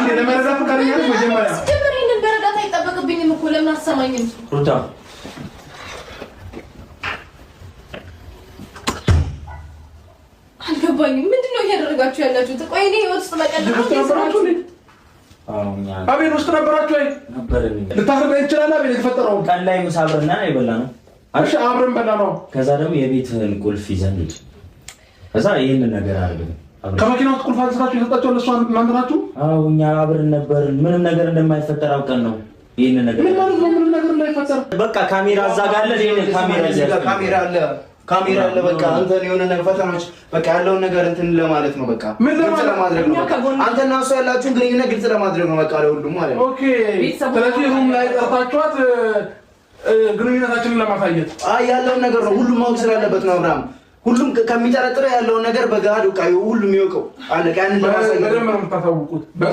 አንዴ ለመረዳት ፈቃደኛ ነሽ? መጀመሪያ ሲጀመር ይሄንን መረዳት አይጠበቅብኝም እኮ፣ ለምን አትሰማኝም? ሩታ። አልገባኝም። ምንድን ነው እያደረጋችሁ ያላችሁት? ቆይ እኔ ህይወት ውስጥ መቀለድ ነው ውስጥ ነበራችሁ እንዴ? አዎ፣ እኛ አቤል፣ ውስጥ ነበራችሁ ወይ? ነበርን። ልታስረዳኝ ትችላለህ? አቤል፣ የተፈጠረውን። ቀን ላይ ምሳ አብረን የበላነው። እሺ፣ አብረን በላነው። ከዛ ደግሞ የቤትህን ቁልፍ ይዘን ሄድ። ከዛ ይህንን ነገር አድርገን አብረን ከመኪና ውስጥ ቁልፍ አንስታችሁ የሰጣችሁ ለእሷ እናንተ ናችሁ? አዎ፣ እኛ አብረን ነበርን። ምንም ነገር እንደማይፈጠር አውቀን ነው ይህንን ነገር። ምን ማለት ነው? ምንም ነገር እንዳይፈጠር? በቃ ካሜራ እዛ ጋር አለ፣ ይሄን ካሜራ እዚህ እዚህ ጋር ካሜራ አለ፣ ካሜራ አለ። በቃ አንተን የሆነ ነገር ፈተናዎች በቃ ያለውን ነገር እንትን ለማለት ነው። በቃ ምን ግልጽ ለማለት? ለማድረግ ነው። እኛ በቃ አንተና እሷ ያላችሁን ግንኙነት ግልጽ ለማድረግ ነው። በቃ ለሁሉም ማለት ነው። Okay። ስለዚህ room ላይ ጠርታችኋት ግንኙነታችንን ለማሳየት? አይ፣ ያለውን ነገር ነው፣ ሁሉም ማወቅ ስላለበት ነው። አብርሃም፣ ሁሉም ከሚጠረጥረው ያለውን ነገር በገሃድ በቃ ሁሉም ይወቀው። አለቀ። ያንን ለማሳየት ነው። በደንብ ነው የምታሳውቁት። በጣም